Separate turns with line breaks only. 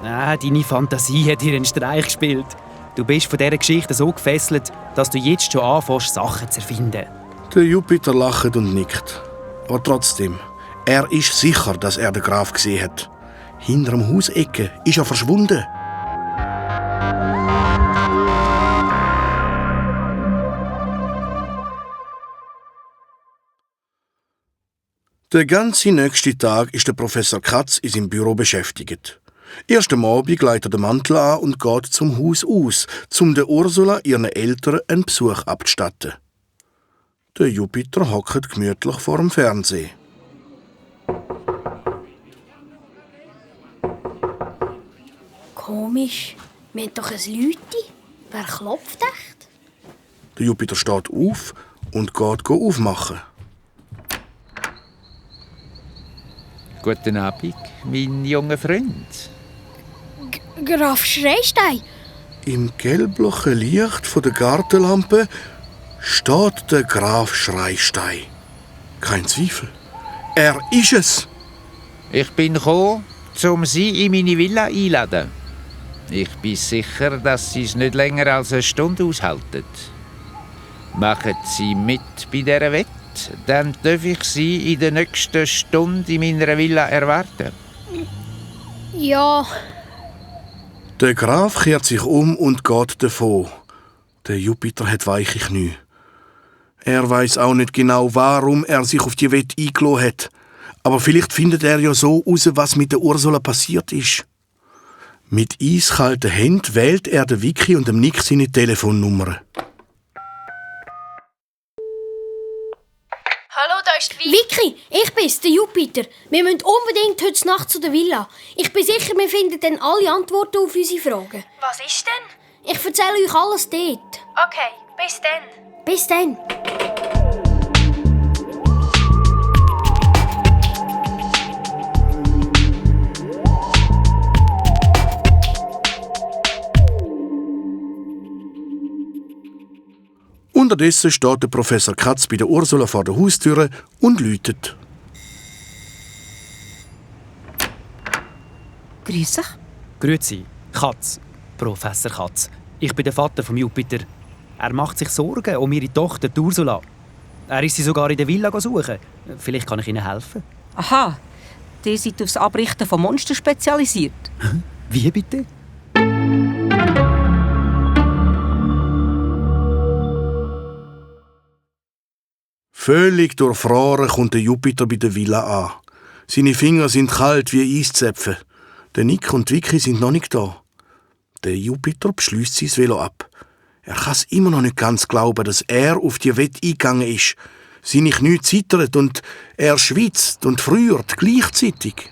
Deine Fantasie hat dir einen Streich gespielt. Du bist von dieser Geschichte so gefesselt, dass du jetzt schon anfängst, Sachen zu erfinden.
Der Jupiter lacht und nickt. Aber trotzdem, er ist sicher, dass er den Graf gesehen hat. Hinter dem Hausecke ist er verschwunden. Den ganzen nächsten Tag ist der Professor Katz in seinem Büro beschäftigt. Erst am Abend legt er den Mantel an und geht zum Haus aus, um der Ursula ihren Eltern einen Besuch abzustatten. Der Jupiter hockt gemütlich vor dem Fernsehen.
Komisch, wir haben doch ein Leute. Wer klopft echt?
Der Jupiter steht auf und geht aufmachen.
Guten Abend, mein junger Freund.
Graf Schreistein?
Im gelblichen Licht von der Gartenlampe steht der Graf Schreistein. Kein Zweifel. Er ist es.
Ich bin gekommen, um Sie in meine Villa einzuladen. Ich bin sicher, dass Sie es nicht länger als eine Stunde aushalten. Machen Sie mit bei dieser Wette, dann darf ich Sie in der nächsten Stunde in meiner Villa erwarten.
Ja.
Der Graf kehrt sich um und geht davon. Der Jupiter hat weiche Knie. Er weiß auch nicht genau, warum er sich auf die Wette eingelassen hat. Aber vielleicht findet er ja so heraus, was mit der Ursula passiert ist. Mit eiskalten Händen wählt er den Vicky und dem Nick seine Telefonnummer.
Hallo, da ist
Vicky, ich bin's, der Jupiter. Wir müssen unbedingt heute Nacht zu der Villa. Ich bin sicher, wir finden dann alle Antworten auf unsere Fragen.
Was ist denn?
Ich erzähle euch alles dort.
Okay, bis dann.
Bis dann.
Unterdessen steht der Professor Katz bei der Ursula vor der Haustüre und läutet.
Grüß dich.
Grüezi, Katz, Professor Katz. Ich bin der Vater von Jupiter. Er macht sich Sorgen um ihre Tochter Ursula. Er ist sie sogar in der Villa suchen. Vielleicht kann ich Ihnen helfen.
Aha, ihr seid aufs Abrichten von Monstern spezialisiert.
Wie bitte?
Völlig durchfroren kommt der Jupiter bei der Villa an. Seine Finger sind kalt wie Eiszäpfe. Der Nick und Vicky sind noch nicht da. Der Jupiter beschließt sein Velo ab. Er kann es immer noch nicht ganz glauben, dass er auf die Wette eingegangen ist. Seine Knie zittern und er schwitzt und friert gleichzeitig.